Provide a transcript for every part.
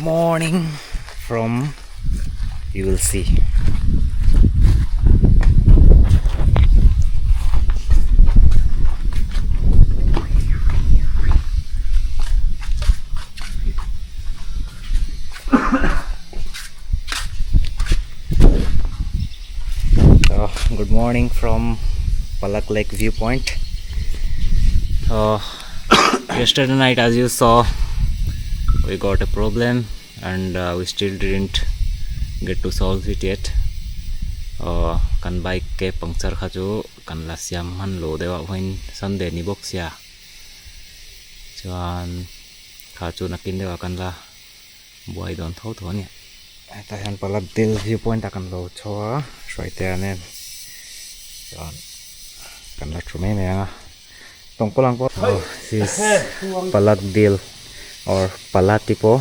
morning from you will see. Good morning from Palak Lake viewpoint. Yesterday night, as you saw, we got a problem and we still didn't get to solve it yet. Kan bike ke puncture kha chu kan la siam hman lo deuh ah huain Sunday ni bawk sia chuan kha chu nakin deuh ah kan la buai dawn tho tho a ni. Hetah hian Palak Dil view point ah kan lo chho a Hruaitea nen chuan kan la thu mai mai ang a Tawngkawlang pawh this is Palak Dil or Palatipo.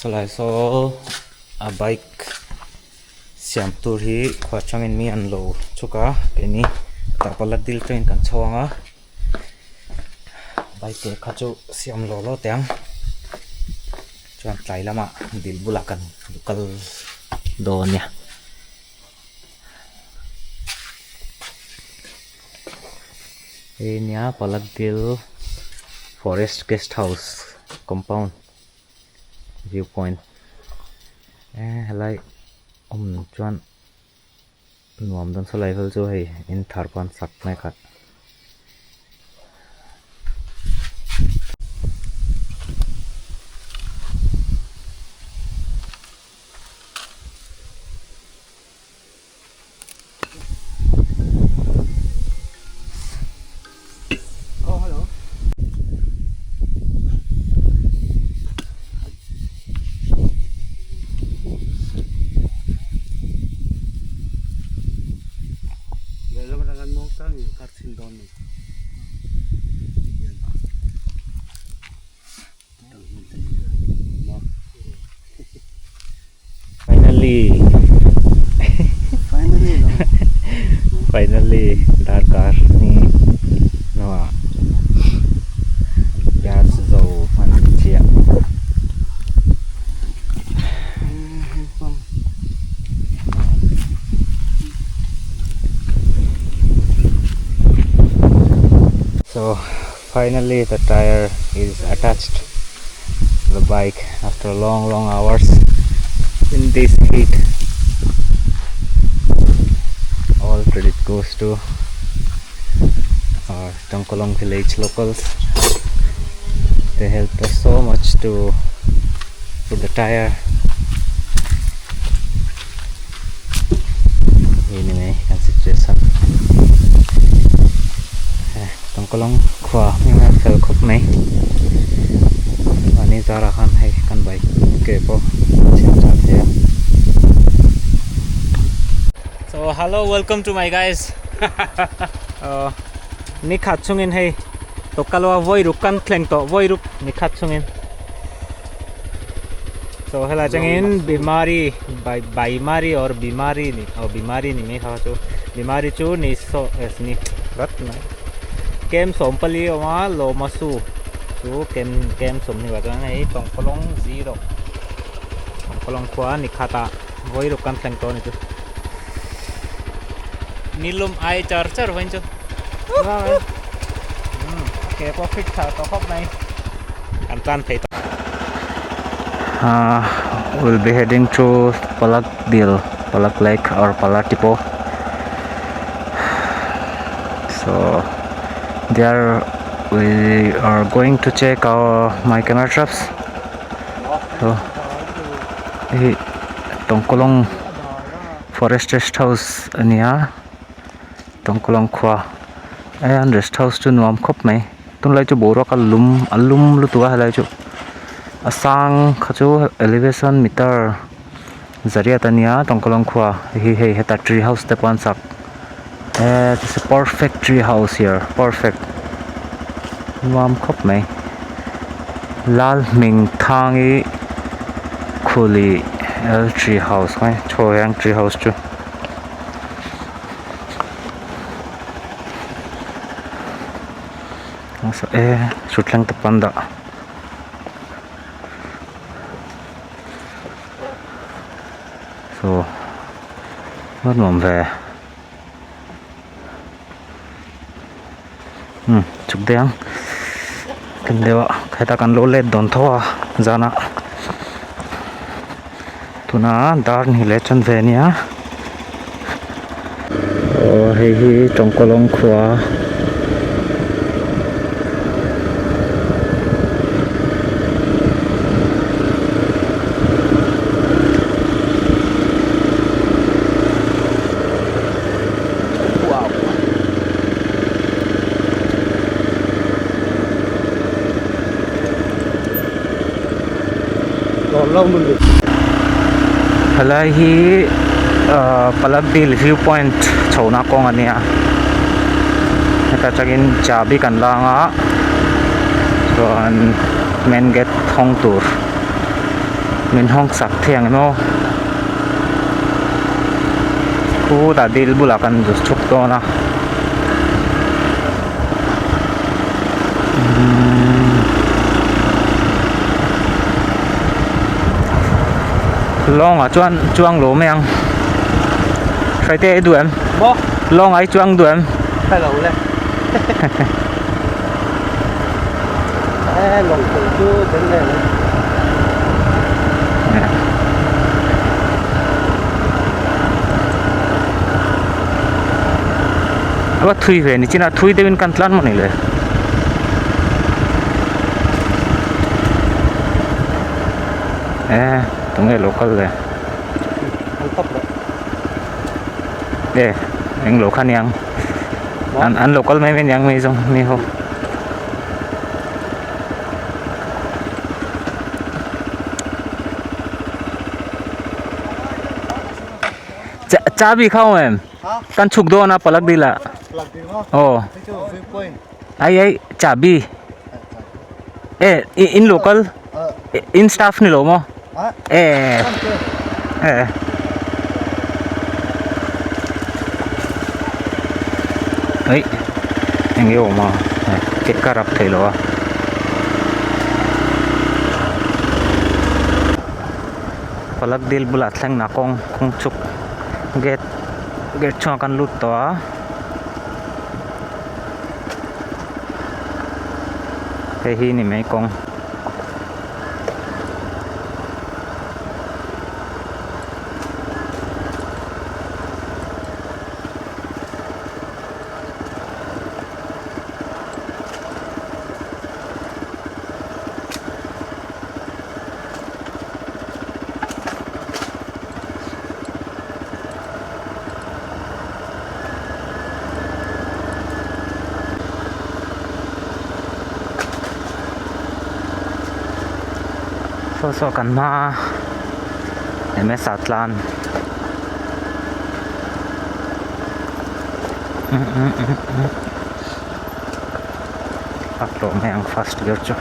Sawlai saw a bike siam tur hi khua atangin mi an lo chhuk a keini tah pawh dil train kan chho ang a bike te kha chu siam law law teh ang chuan tlai lamah dil bulah kan kal dawn a nia. Hei nia Palak Dil forest guest house compound view point eh helai awm chuan nuam dawn sawlai vel chu hei in thar pawh an sak mek a. Oh, hello. Finally Finally no. Finally darkar ni nuah gas zo hman chiah. So finally the tire is attached to the bike after long long hours in this heat. All credit goes to our Tawngkolong village locals. They helped us so much to put the tire. Anyway, kan situation. Tawngkolong khua hming a fel khawp mai. Mahni zarah khan hei kan bike ke pawh a chhiat tha thei a. So hello welcome to my guys. Ni khat chungin hei tawkkalua vawi ruk kan thleng tawh vawi ruk ni khat chungin. So helai atangin bimari baimari or bimari ni oh bimari ni mai kha chu bimari chu ni so ni rat mai. Kem 14 a awm a Lawmasu chu kem kem 20 ah chuan hei tawngkawlawng zero tawngkawlawng khua ni khat ah vawi ruk kan thleng tawh a ni chu nilum ai char char vawiin chu ke pawh fit tha tawh khawp mai kan tan thei tawh. Ah will be heading to Palak Dil Palak Lake or Palak Tipo so there we are going to check our my camera traps so hei Tawngkawlawng forest rest house a ni a Tawngkawlawng khua an rest house chu nuam khawp mai tunlai chu boruak a lum a lum lutuk a helai chu a sang kha chu elevation meter zariat a nia Tawngkawlawng khua hei hei heta tree house te pawh an sak eh this is perfect tree house here perfect nuam khawp mai lal hming thang hi khuli l tree house mai chho hian tree house chu. E thutthleng te pawh an dah. Saw a nuam ve umm chuk deuh ang tlem deuh a heta kan lo let dawn tho a zan ah tuna dar ni leh chuan ve ania aw hei hi tawngkawlawng khua. Helai hi ahh Palak Dil view point chhohna kawng a nia heta tangin chahbi kan la ang a chuan main gate hawng tur min hawng sak thei ang em aw khutah dil bulah kan zu chhuk dawn a lawng ah chuan chuang lo mai ang hraite i duh em lawng ah i chuang duh em A thui ve ni chin a thui deuhin kan tlan maw ni le e tunge lo kal le e eng lo kha niang an an lo kal mai mai niang mi zawng mi ho. Chabi kha awm em kan chhuk dawn a palak dil ah aw ai ai chabi e in local in staff ni lo maw e e ai eng nge awm a ke ka rap thei lo a. Palak dil bulah thleng na kawng kawng chuk gate gate chhungah kan lut tawh a hei hi ni mai kawng. Saw saw kan hma a ms ah tlan a tlawh mai ang first gear chu.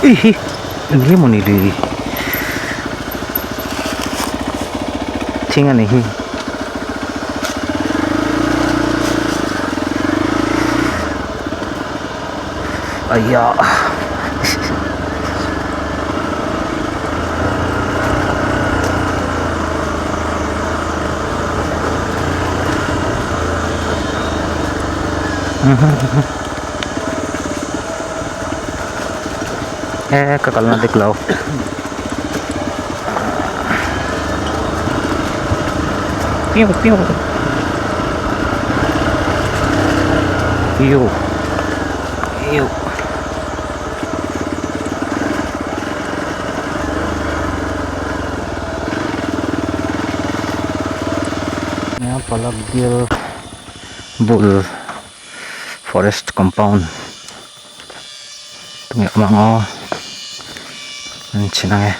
Ihi eng mawni lui thing a ni hi. Aiya he ka kalna dik lo piu piu piu piu Palak dil bul forest compound tunge awm ang aw an chhin ang e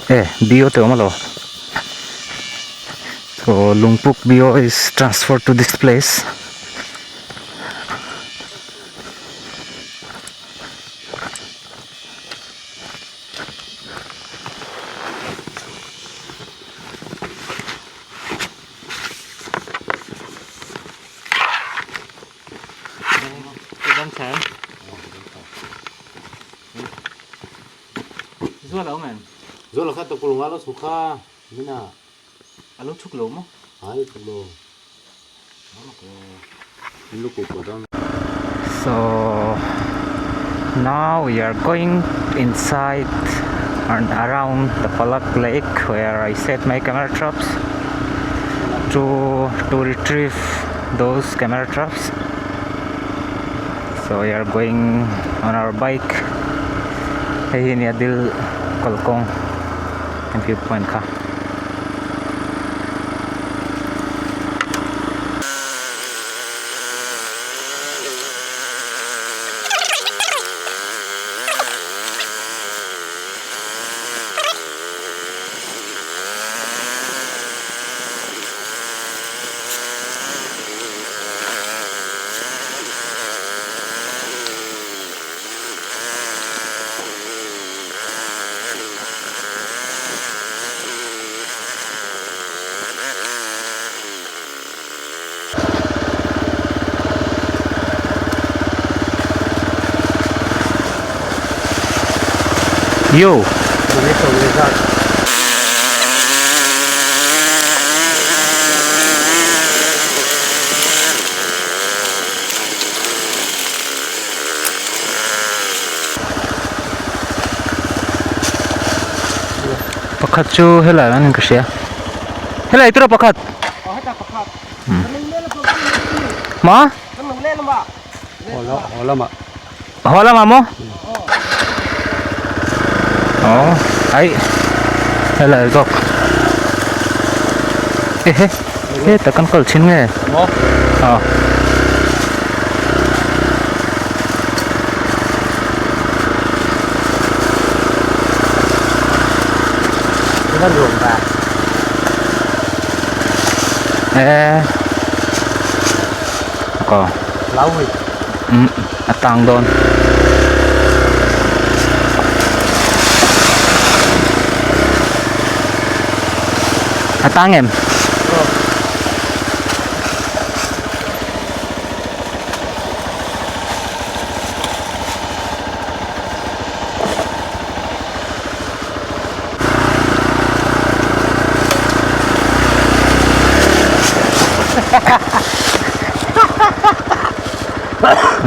e bio te awm alo so lungpuk bio is transferred to this place. So now we are going inside and around the Palak Lake where I set my camera traps to to retrieve those camera traps. So we are going on our bike. Hei hi nia dil kalkawng view point kha. Yo. Pakhat chu helai ah hian ka hria helai tura pakhat ma haw lamah maw aw aih helai zawk ehe hetah kan kal thin nge aw. E ko um a tang dawn a tang em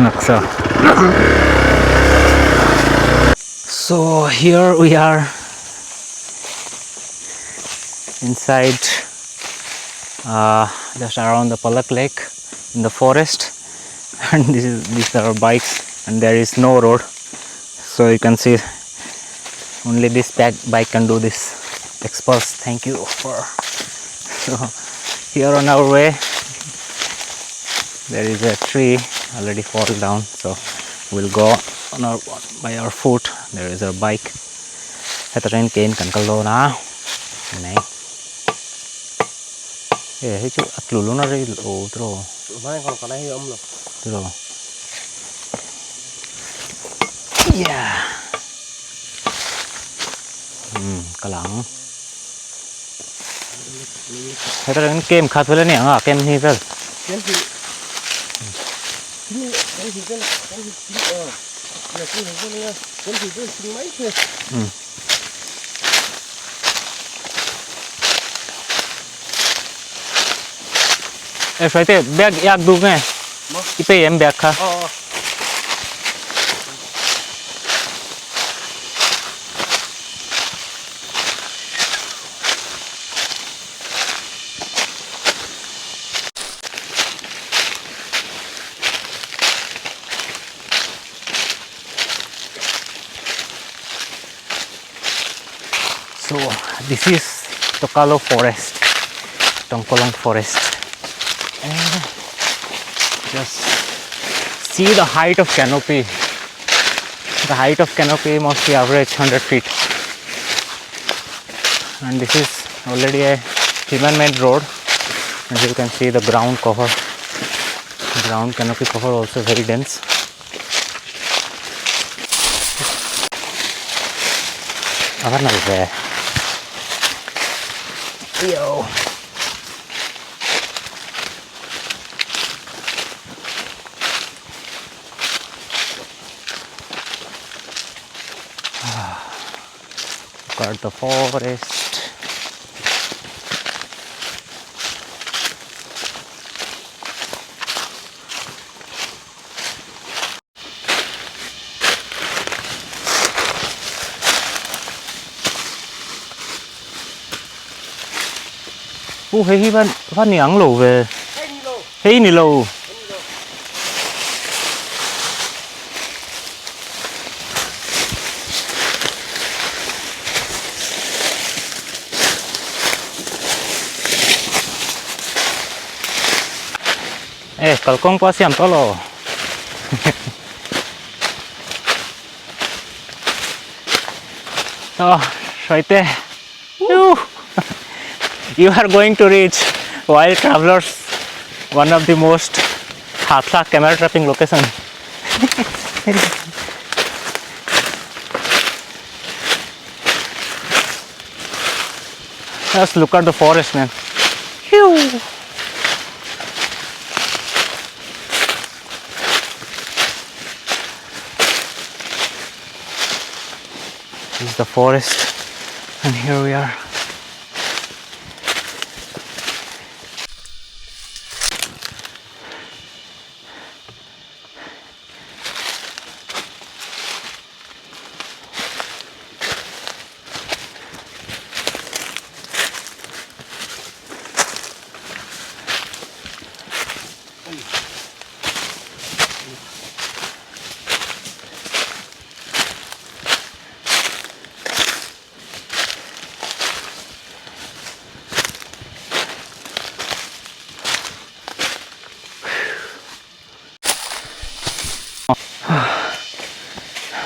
Naksa. So here we are inside uh, just around the Palak Lake in the forest and this is these are our bikes and there is no road so you can see only this bike can do this Xpulse thank you for so here on our way there is a tree already fall down so we'll go on our by our foot there is our bike Heta tangin kein kan kal dawn a ni mai. E hei chu a tlu lung a rei lo tiraw. Tiraw. Yeah. Um kal ang. Heta tangin kem khat vel a ni ang a kem hi vel. E hruai te bag yak duh nge i pe em bag kha So this is Tokalo forest, Tongkolong forest. And just see the height of canopy. The height of canopy must be average 100 feet. And this is already a human-made road. And you can see the ground cover. Ground canopy cover also very dense. A va nalh ve. Yo. Look at the forest. U hei hi van van ni ang lo ve hei ni lo E kalkawng pawh a siam tawh lo. Oh, Hruaite. Woo! You are going to reach wild travelers, one of the most hathlak camera trapping location. Just look at the forest, man. Phew. This is the forest, and here we are.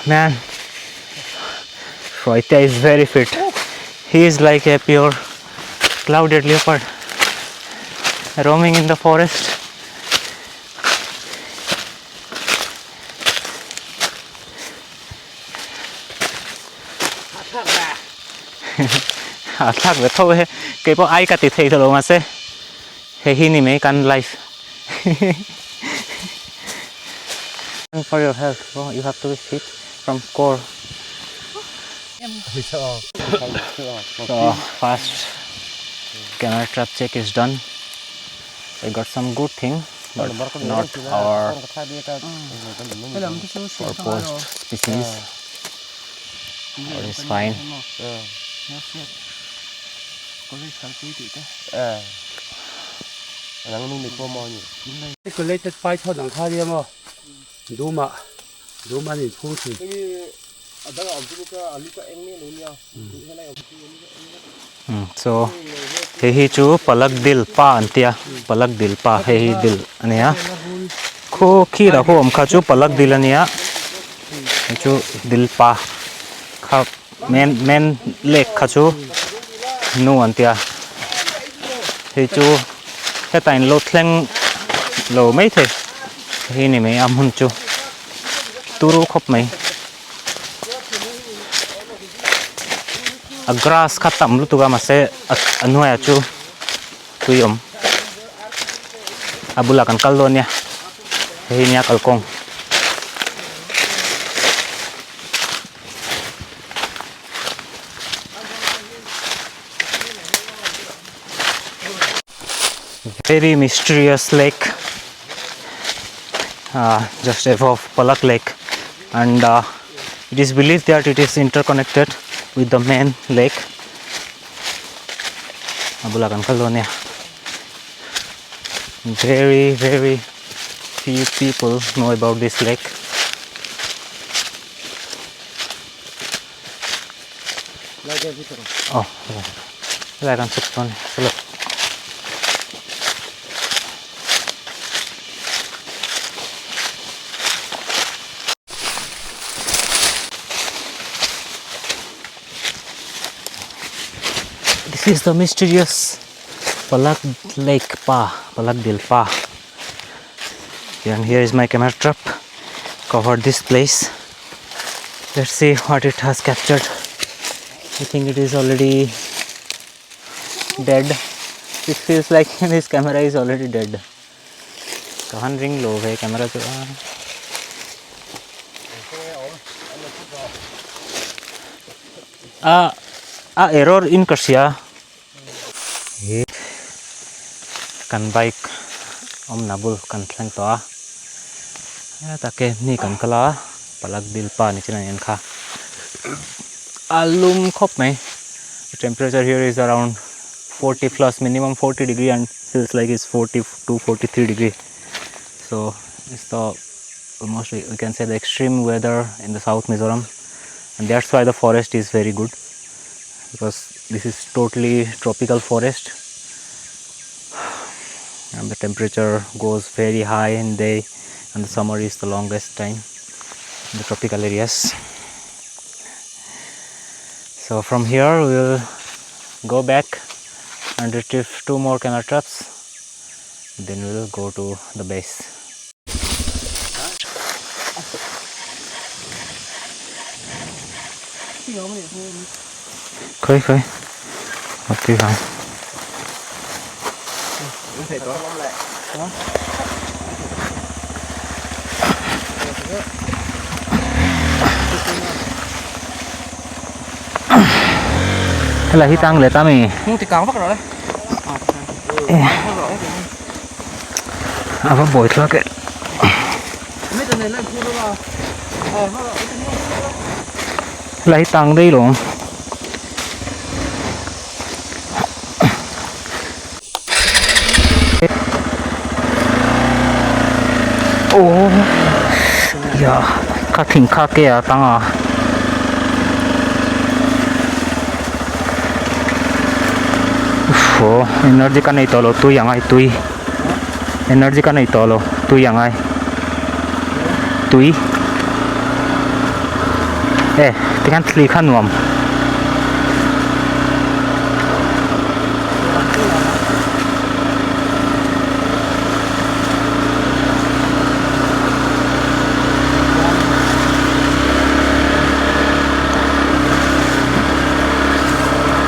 Man, Hruaite is very fit. He is like a pure clouded leopard roaming in the forest. A thlak ve tho e keipawh ai ka ti thei tawh lo mahse hei hi ni mai kan life for your health bro you have to be fit from core so first camera trap check is done we got some good thing but not our proposed species but it's fine So hei hi chu palak dil pa an tia palak dil pa hei hi dil a nia khaw khir ah khaw awm kha chu palak dil a nia hei chu dil pa kha. Main main lake kha chu nu an tia hei chu hetah in lo thleng lo maithei hei ni mai a hmun chu turu khawp mai a grass kha tam lutuk a mahse a hnuaiah chu tui awm a bulah kan kal dawn nia hei hi nia kalkawng. Very mysterious lake uh, just above Palak Lake and uh, it is believed that it is interconnected with the main lake a bulah kan kal dawn nia very very few people know about this lake aw helai kan chhuk chuan chulai This is the mysterious Palak Lake Pa, Palak Dil Pa. And here is my camera trap. Cover this place. Let's see what it has captured. I think it is already dead. It feels like this camera is already dead. Kahan ring low hai camera chu. A a error in ka hria he kan bike awmna bul kan thleng tawh a hetah ke hni kan kal a palak dil pa ni chin an en kha a lum khawp mai the temperature here is around 40 plus minimum 40 degree and feels like it's 42 43 degree so it's the almost we can say the extreme weather in the south Mizoram and that's why the forest is very good because this is totally tropical forest and the temperature goes very high in day and the summer is the longest time in the tropical areas so from here we will go back and retrieve two more camera traps then we will go to the base Khơi khơi Ok không Thế là hít tăng lấy ta mình Không thì càng vắt rồi đấy. À vâng bồi thôi kìa Lấy tăng đi luôn Ồ Dạ Khá thỉnh khá kìa tăng à Ồ Energy ka nei tawh lo tui ang ai tui Energy ka nei tawh lo tui ang ai tui e tikhian thli kha nuam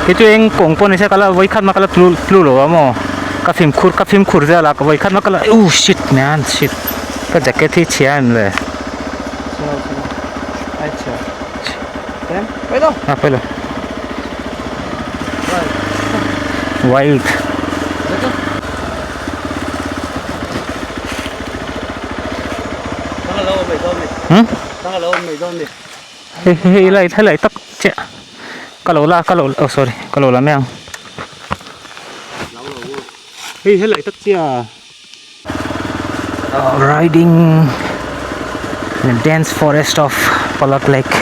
kei chu eng kawng pawh ni se ka la vawikhat mah ka la tlu tlu lo a maw. Ka fimkhur ka fimkhur vel a ka vawikhat mah ka la uh shit man shit ka jacket hi chhia em le a pawi lo wild hmm hei hei lai helai tak chiah ka lo la ka lo oh sorry ka lo la mai ang. Hei helai tak chiah riding in the dense forest of Palak Lake.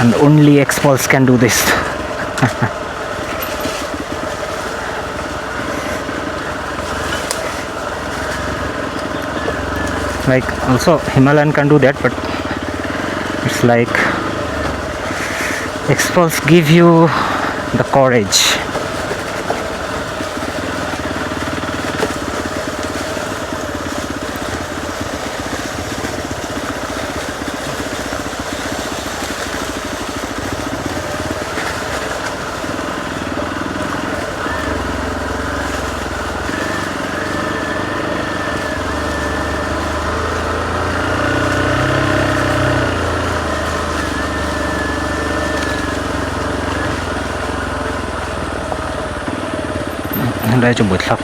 And only Xpulse can do this. Like also Himalayan can do that, but it's like Xpulse give you the courage. Đây chung buổi thắc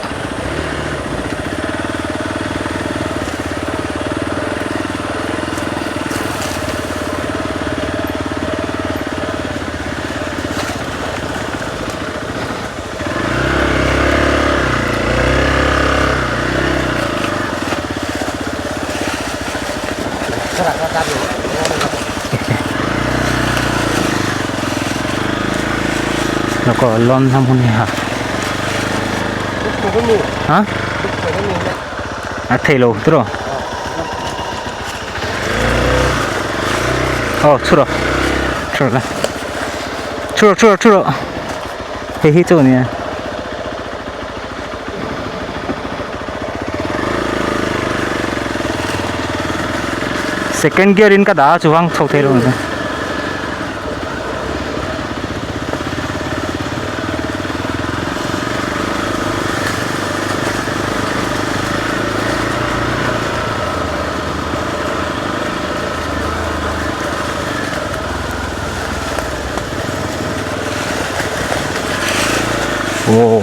nó có lon ham hôn hả hả à thầy lâu rồi ờ chua chua lại chua chua chua hê hê chỗ này second gear इनका दा चुवांग छौ थे लो Oh.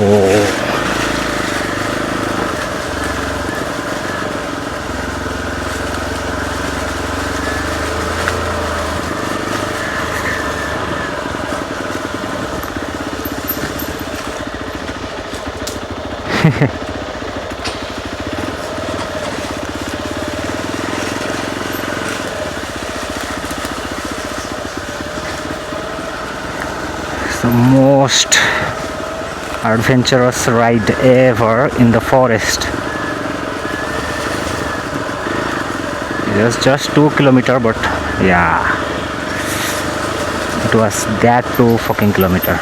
It's the most adventurous ride ever in the forest. It was just 2 kilometers, but yeah, it was that 2 fucking kilometer.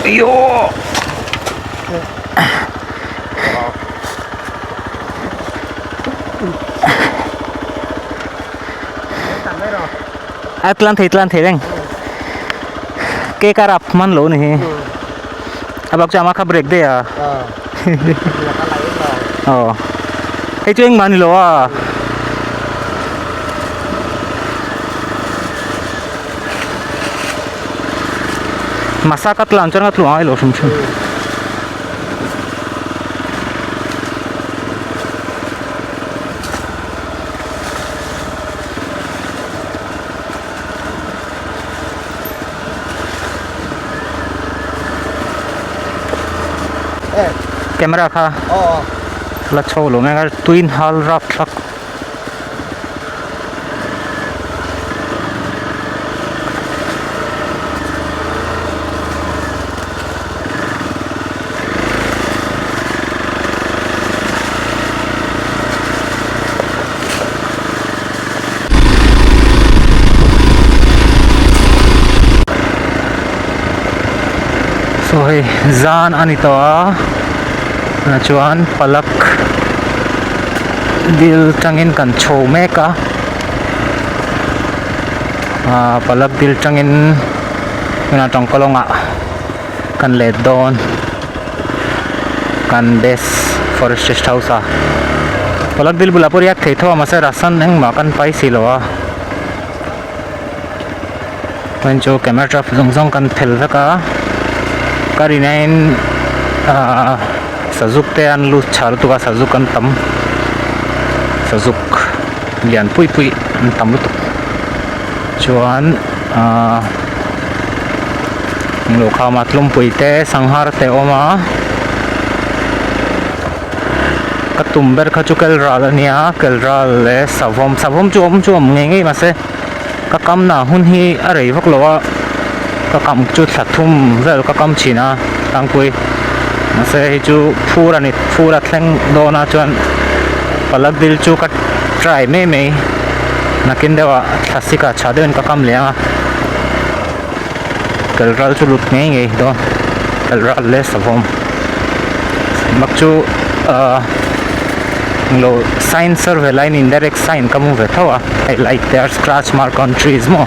Yo. Atlan thei reng ke karap man lo ni abak chama kha break de à ờ cái chuyện man lo à masakat lan chuan ka tlu ai lo hrim hrim camera kha la chho lo me twin hal rap thak so hei zan ani to a na chuan palak dil tangin kan chho mek a palak dil tangin na tangkolonga kan let don kan base forest rest house a palak dil bula pawh riak thei tho a mahse rasan engmah kan pai si lo a chuan chu camera trap zawng zawng kan phel vek a karinain sazuk te an lu char tuka sazuk an tam Sazuk lian pui pui an tam lutuk chuan ahh englo khama tlawmpui te sanghar te a awm a ka tum ber kha chu kelral a nia kelral leh savawm savawm chu awm chu awm ngei ngei mahse ka kam na hun hi a rei vak lo a ka kam chu thla thum vel ka kam thin a tlangpui mahse hei chu phur a ni phur a thleng dawn a chuan palak dil chu ka try mai mai nakin deuh ah thlasik ah tha deuhin ka kam leh ang a kal ral chu lut ngei ngei dawn kal ral leh savawm bak chu ahh englo sign survey line indirect sign ka hmu ve tho a hei light te a scratch mark on trees maw.